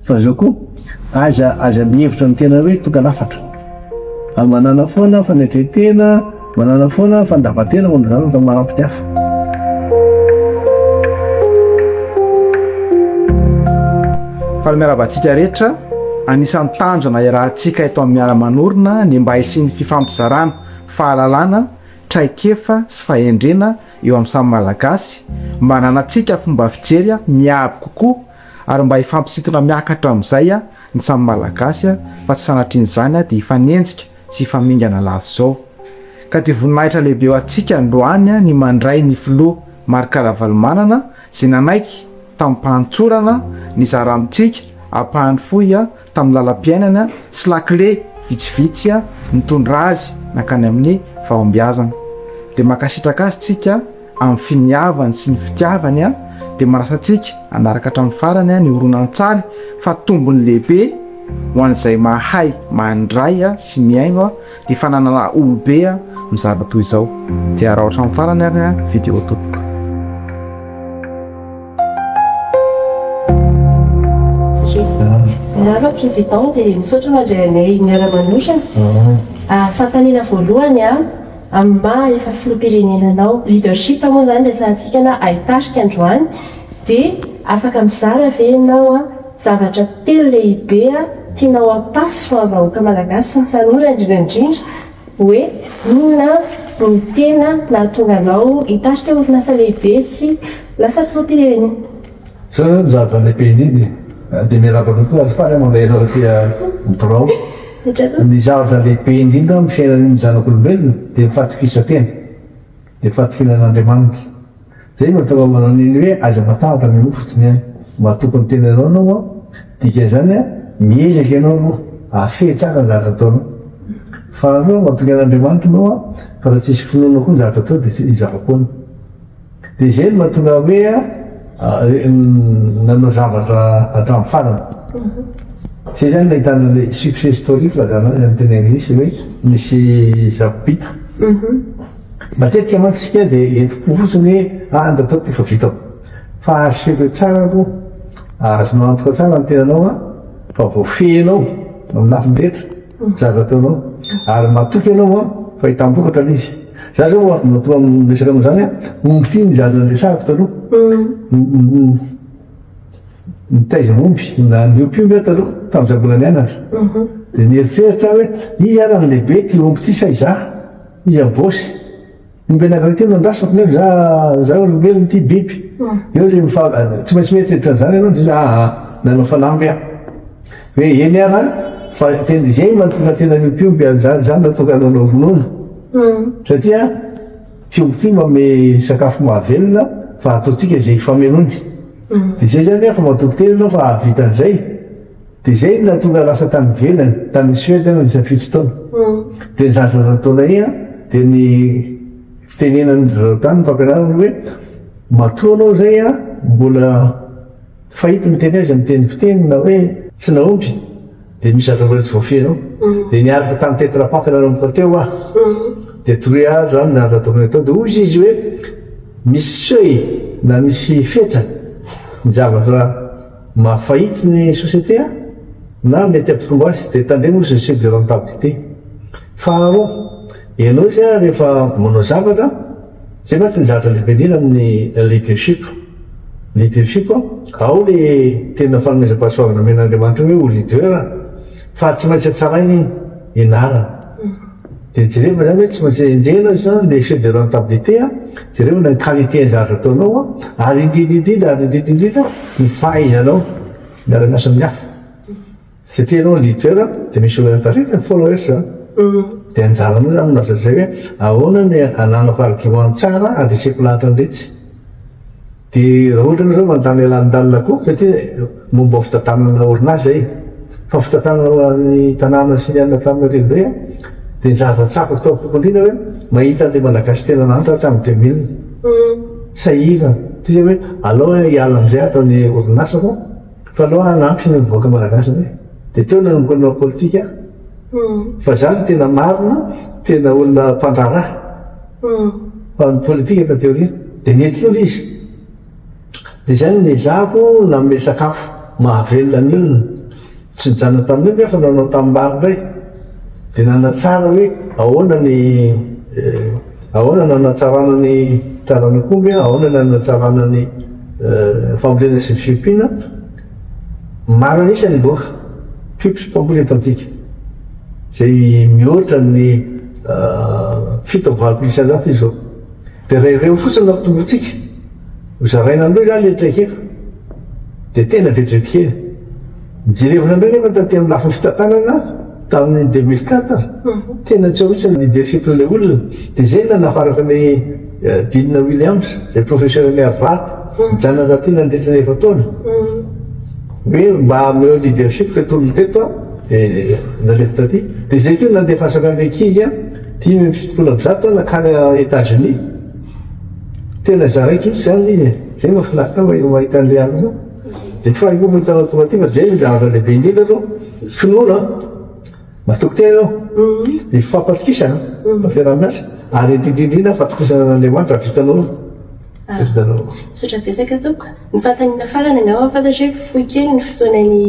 Fa zao koa, aza aza mihevitra ny tena hoe tonga lafatra. Ary manàna foana fanetren-tena, manàna foana fandavan-tena manao zavatra manampy ny hafa. Faly miarahaba antsika rehetra. Anisan'ny tanjona iarahantsika eto amin'ny Miara-manorina ny mba hisian'ny fifampizarana fahalalana, traikefa sy fahendrena eo amin'ny samy Malagasy, mba hananantsika fomba fijery miabo kokoa ary mba hifampisintona miakatra amin'izay ny samy Malagasy fa tsy sanatrian'izany dia hifanenjika sy hifamingana lava izao. Ka dia voninahitra lehibe ho antsika androany ny mandray ny Filoha Marc Ravalomanana izay nanaiky tamim-pahantsorana nizara amintsika ampahany fohy tamin'ny lalam-piainana sy lakile vitsivitsy nitondra azy nankany amin'ny fahombiazana. Dia mankasitraka azy tsika amin'ny finiavany sy ny fitiavany dia manasa antsika hanaraka hatramin'ny farany ny horonantsary fa tombony lehibe ho an'izay mahay mandray sy mihaino dia fananana olobe mizara toy izao. Dia araho hatramin'ny farany ary ny vidéo tompoko. Miarahaba Président dia misaotra mandray anay miara-manotrana. Fanontaniana voalohany amin'ny maha efa filoham-pirenena anao, leadership moa izany resahantsika na haitarika androany, dia afaka mizara ve ianao zavatra telo lehibe tianao hampaso ho an'ny vahoaka malagasy sy ny tanora indrindra indrindra hoe inona no tena nahatonga anao hitarika orinasa lehibe sy lasa filoham-pirenena? Zao zany ny zavatra lehibe indrindra e! Dia miarahaba anao koa ary faly aho mandray anao aty amin'ny birao. Ny zavatra lehibe indrindra amin'ny fiainan'ny zanak'olombelona dia ny fahatokisan-tena, dia ny fahatokiana an'Andriamanitra. Zay no mahatonga manao an'iny hoe aza matahotra minoa fotsiny ihany. Matoky ny tenanao ianao an, dikan'izany an, miezaka ianao aloha hahafehy tsara ny zavatra ataonao. Faharoa, matoky an'Andriamanitra ianao an, fa raha tsisy finoana koa ny zavatra atao dia tsy zava-poana. Dia izay no mahatonga hoe nanao zavatra hatramin'ny farany. Izay izany no ahitana ilay success story filazana azy amin'ny teny anglisy hoe misy zava-bita. Matetika mantsy isika dia entim-po fotsiny hoe ah ny ataoko dia efa vitako. Fa azo fefeo tsara aloha, azonao antoka tsara ny tenanao fa voafehinao amin'ny lafiny rehetra ny zavatra ataonao ary matoky ianao fa hitam-bokatra ilay izy. Za zao matoa amin'ny resaka amin'izany an, omby ity ny zavatra niresahako taloha. Nitaiza omby na niompy omby aho taloha tamin'izaho mbola nianatra. Dia nieritreritra aho hoe iza ary no lehibe ity omby ity sa izaho? Iza ny boss? Omby anankiray ity no andrasako nefa za za olombelona ity biby. Eo le mifa tsy maintsy mieritreritra an'izany ianao dia aa nanao fanamby aho. Hoe eny ara fa tena izay no mahatonga tena miompy omby an'izany izany nahatonga nanao ronono. Satria ty omby ity manome sakafo mahavelona fa ataontsika izay hifamenony. Dia izay zany fa matoky tena ianao fa hahavita an'izay. Dia izay no nahatonga lasa tany ivelany, tany Suède aho nandritra ny fito taona. Dia ny zavatra nataonay an, dia ny fitenenan'ny zareo tany, ny fampianarana hoe matoa anao izay an, mbola fahita ny teny aiza miteny fiteny na hoe tsy nahomby, dia misy zavatra mbola tsy voafehinao. Dia niaraka tamin'ny Tetra Pak nanomboka teo aho. Dia toroy ahy izany ny zavatra tokony hatao. Dia hoy izy hoe misy seuil na misy fetra ny zavatra Mahafahitsy ny société a! Na mety hampitombo azy dia tandremo ozy ny seuil de rentabilité. Faharoa, ianao izy a rehefa manao zavatra, zay mantsy ny zavatra lehibe indrindra amin'ny leadership. Leadership a, ao le tena fanomezam-pahasoavana omen'Andriamanitra hoe ho leader fa tsy maintsy hatsaraina iny, ianarana. Dia jerevana izany hoe tsy maintsy enjehina izany le seuil de rentabilité a, jerevana ny qualité ny zavatra ataonao a, ary indrindra indrindra ary indrindra indrindra ny fahaizanao miara-miasa amin'ny hafa. Satria ianao leader dia misy olona taritina, followers zany. Dia anjaranao izany milaza izay hoe ahoana ny ananako argument tsara handreseko lahatra an'iretsy. Dia raha ohatra ianao izao manontany lalindalina koa, satria momba ny fitantanana orinasa izay, fa ny fitantanana ny tanàna sy ny an'Antananarivo indray an, dia ny zavatra tsapako tao am-poko indrindra hoe mahita an'ilay Malagasy tena nahantra aho tamin'ny 2000. Sahirana. Toy izay hoe alao aho hiala amin'izay ato amin'ny orinasako fa alao aho hanampy ny vahoaka Malagasy indray. Dia teo nanomboka nanao politika aho. Fa izaho no tena marina, tena olona mpandraharaha. Fa ny politika taty aoriana. Dia nety koa ilay izy. Dia izay no nezahako nanome sakafo mahavelona ny olona. Tsy nijanona tamin'io nefa nanao tanimbary indray. Dia nanatsara hoe ahoana ny ahoana ny nanatsarana ny taranak'omby, ahoana ny nanatsarana ny fambolena sy ny fiompiana. Maro an'isa ny vahoaka mpiompy sy mpamboly eto amintsika. Izay mihoatra ny 87% izao. Dia raha ireo fotsiny no ampitombointsika, ho zaraina amin'ireo izany ilay traikefa. Dia tena vetivety kely. Jerevina indray nefa taty amin'ny lafiny fitantanana tamin'ny 2004, tena tsy ao mihitsy ny leadership-n'ilay olona. Dia izay no nanafarako an'i Dean Williams, izay professeur-n'ny Harvard, nijanona taty nandritra ny efa-taona. Hoe mba omeo leadership ireto olona ireto an, dia nalefa taty. Dia izay koa no nandefasako an'ilay ankizy an, 175 nankany Etats-Unis. Tena zaraiko mihitsy izany ilay izy e. Izay no mahafinaritra ahy mahita an'ilay alina. Dia faly koa mahita anao tonga aty fa izay no zavatra lehibe indrindra aloha. Finoana, matoky tena ianao. Ny fifampatokisana, ny fiaraha-miasa ary indrindra indrindra fatokisana an'Andriamanitra vitanao io. Vitanao. Misaotra betsaka tompoko. Ny fanontaniana farany angamba fantatro hoe fohy kely ny fotoanan'ny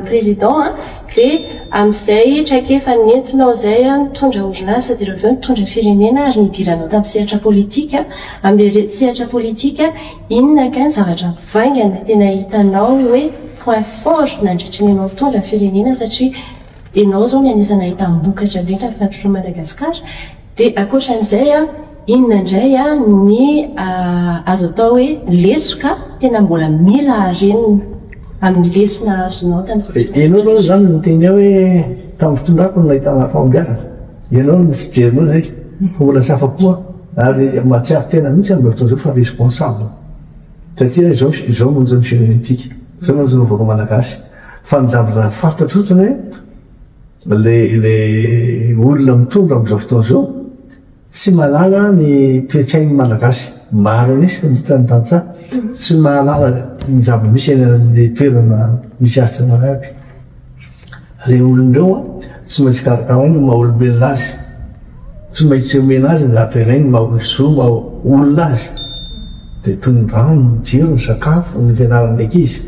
président a, dia amin'izay traikefa nentinao izay nitondra orinasa dia avy eo nitondra firenena ary nidiranao tamin'ny sehatra politika, amin'ilay sehatra politika inona kay ny zavatra mivaingana tena hitanao hoe point fort nandritry ny ianao nitondra firenena satria ianao izao ny anisan'ny nahitam-bokatra indrindra ny fandrosoan'i Madagasikara dia ankoatran'izay a, Inona indray ny azo atao hoe lesoka tena mbola mila harenina amin'ny lesona azonao tamin'izay fotoana? Ianao aloha izany niteny ahy hoe tamin'ny fitondrako no nahitana fahombiazana. Ianao no fijerinao izay fa mbola tsy afa-po aho ary mahatsiaro tena mihitsy amin'izao fotoana izao fa responsable satria izao izao no ny firenentsika, izao no ny vahoaka malagasy. Fa ny zavatra fantatro fotsiny hoe ilay ilay olona mitondra amin'izao fotoana izao Tsy mahalala ny toe-tsain'ny Malagasy. Maro an'isa indrindra ny tantsaha tsy mahalala ny zava-misy eny amin'ny toerana misy azy tsirairay avy. Ireo olona ireo tsy maintsy karakaraina ny maha olombelona azy. Tsy maintsy omena azy ny zavatra ilainy maha zo maha olona azy. Dia toy ny rano, ny jiro, ny sakafo, ny fianaran'ny ankizy.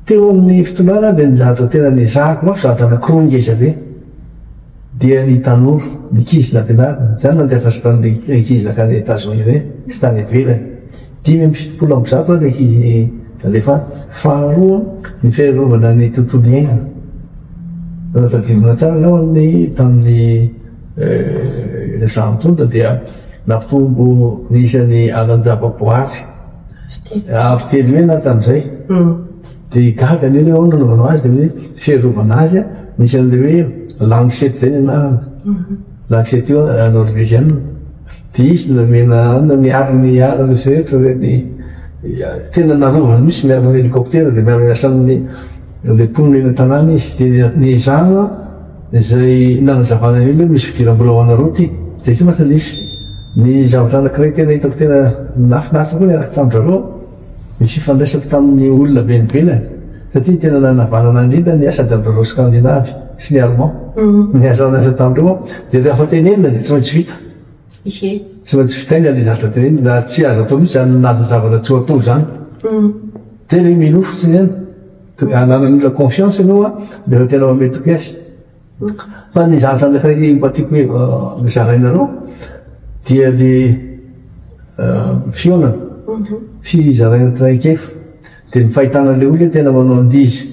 Teo amin'ny fitondrana dia ny zavatra tena nezahako mafy zavatra anankiroa ngeza be. Dia ny tanora, ny ankizy nampianarina, izany no nandefasako an'ilay ankizy nankany Etazonia ireny sy tany ivelany. 175 ary ny ankizy nalefa any. Faharoa, ny fiarovana ny tontolo iainana. Raha tadidina tsara angamba ny tamin'ny izaho nitondra dia nampitombo ny isan'ny alan-javaboary avo telo heny aho tamin'izay. Dia gaga ny olona hoe ahoana no nanaovanao azy, dia hoe fiarovana azy an, misy an'ilay hoe Langset izay ny anarany, Langset io an norveziana, dia izy no nomena anona niaro ny ala rehetra ireny, tena narovany mihitsy miaraka amin'ny hélicoptère dia miara-miasa amin'ny ilay mponina eny an-tanàna izy, dia niezahana izay nanazavana ny olona hoe misy fidiram-bola ho anareo ity, izay koa mantsy ilay izy. Ny zavatra anankiray tena hitako tena nahafinaritra koa niaraka tamin-dry zareo an, Ny fifandraisako tamin'ny olona avy any ivelany, satria ny tena nanavanana indrindra ny asa dia amin'ireo Skandinavy sy ny Allemand. Ny asa niasa tamin'ireo aho, dia rehefa tenenina dia tsy maintsy vita. Tsy maintsy vitaina ilay zavatra tenenina, raha tsy azo atao mihitsy izany milaza zavatra tsy ho atao izany. Tena hoe minoa fotsiny ihany. Ananan'ny olona confiance ianao an, dia efa tena manome toky azy. Fa ny zavatra anankiray mba tiako hoe zarainareo dia le fihaonana sy zaraina traikefa dia ny fahitana an'ilay olona tena manao andizy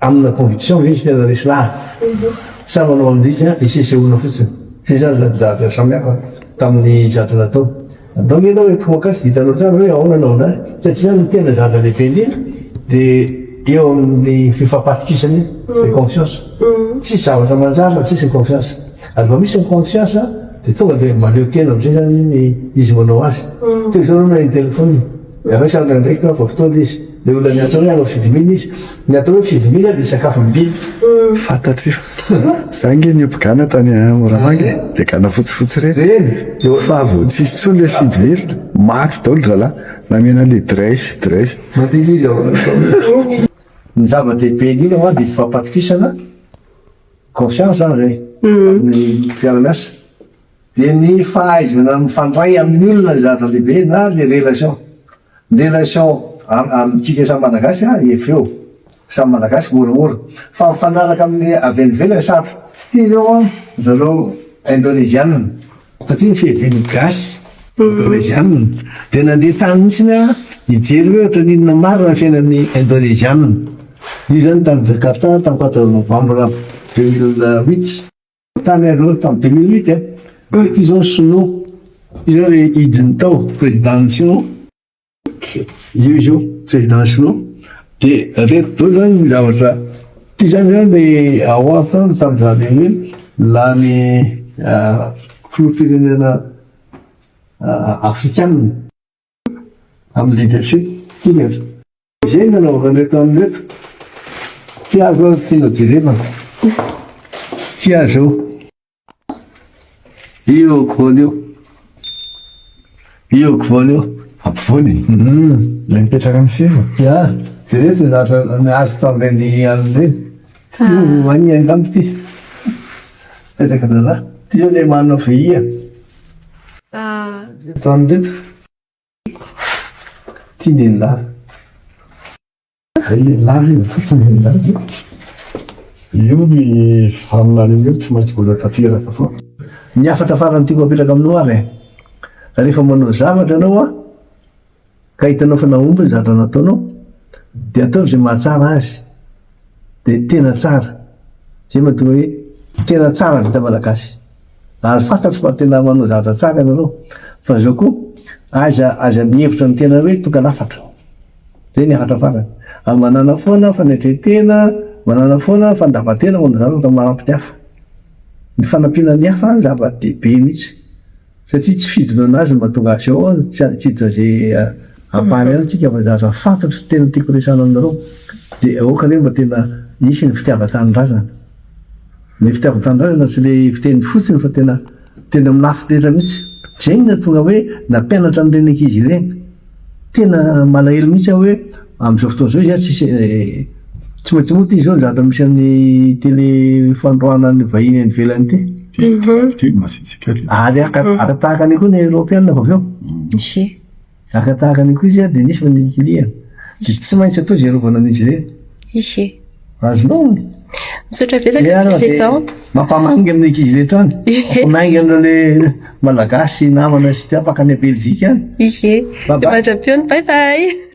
amina conviction ve izy tena resy lahatra sa manao andizy isesehoana fotsiny. Zay zany zavatra samihafa tamin'ny zavatra natao. Andao anie ianao eto Makasy dia hitanao tsara hoe ahoana no anazy satria ny tena zavatra lehibe indrindra dia eo amin'ny fifampatokisana io, ny confiance. Tsisy zavatra manjary raha tsisy ny confiance. Ary vao misy ny confiance dia tonga dia mahaleo tena amin'izay zany ny izy manao azy. Toy izao ianao ny telephone, raisina ny andraikitra vao fotoana izy. Ilay olona niantso anao hoe hanao fivoriana izy. Ny atao hoe fivoriana dia sakafon'ny biby. Fantatro io. Za nge niompy gana tany Moramanga e. Le gana fotsifotsy ireny. Ireny. Fa vao tsisy intsony le fidimila, maty daholo zalahy. Namena le draiche, draiche. Mandihy izy ao anatin'ny Ny zava-dehibe indrindra hoa dia fifampatokisana, confiance zany zay, amin'ny mpiara-miasa. Dia ny fahaizana mifandray amin'ny olona ny zavatra lehibe na le relation. Ny relation amintsika samy Malagasy efa eo. Samy Malagasy moramora. Fa mifanaraka amin'ny avy any ivelany sarotra. Ty zao an, zareo Indoneziana. Fa ty ny fiavian'ny gasy Indoneziana. Dia nandeha tany mihitsy aho hijery hoe ohatran'ny inona marina ny fiainan'ny Indoneziana. Io zany tany Jakarta tamin'ny quatre novembre 2008. Tany aloha tamin'ny 2008 e. Ity zao ny sinoa. Io zao le hidiny tao, président-n'ny sinoa. Io izy io, président sinoa. Dia reto daholo zany ny zavatra. Ity zany zany le award tany tamin'izany hoe lany filoham-pirenena afrikanina amin'ny leadership. Ity ny azy. Izay no nanaovana an'ireto an'ireto. Ty aho zao tiana jerena. Ty aho zao. Io ampovoany io. Io ampovoany io. Ampovoany? Ilay mipetraka amin'ny seza? Ya, dia ireto ny zavatra nahazo tamin'ireny alina ireny. Ty hohanina angamba ity. Mipetraka zalahy. Ty zao ilay manana VI. Ireto an'ireto. Ty nenilava. Hay lava io, nenilava io. Io ny faminaniana io tsy maintsy mbola tanteraka foana. Ny hafatra farany tiako apetraka aminao ary e, rehefa manao zavatra ianao an, ka hitanao fa nahomby ny zavatra nataonao, dia ataovy izay mahatsara azy, dia tena tsara. Izay mahatonga hoe tena tsara vita malagasy. Ary fantatro fa tena manao zavatra tsara ianareo. Fa izao koa, aza aza mihevitra ny tena hoe tonga lafatra. Izay ny hafatra farany. Ary manàna foana fanetren-tena, manàna foana fandavan-tena manao zavatra manampy ny hafa. Ny fanampiana ny hafa zava-dehibe mihitsy. Satria tsy fidina anazy no mahatonga azy ao, tsy tsy hiditra izay ampahany any tsika fa zavatra fantatro sy tena tiako resahana aminareo. Dia aoka re mba tena hisy ny fitiavan-tanindrazana. Ny fitiavan-tanindrazana tsy le fiteny fotsiny fa tena tena amin'ny lafiny rehetra mihitsy. Zay no nahatonga hoe nampianatra an'ireny ankizy ireny. Tena malahelo mihitsy aho hoe amin'izao fotoana izao izy an tsisy tsy maintsy mody izy izao ny zavatra misy amin'ny tele fandroahana ny vahiny any ivelany ity. Ity no asiantsika ry. Ary haka haka tahaka an'io koa ny Eoropeana vao avy eo. Haka tahaka an'io koa izy an dia nisy fanilikilihana. Dia tsy maintsy atao izay hiarovana an'izy ireny. Ie. Azonao? Misaotra betsaka Président. Mampamangy amin'ny ankizy rehetra any. Mampamangy an'ireo le Malagasy namana sy tapaka any Belgique any. Ie. Mandra-pihaona. Bye bye.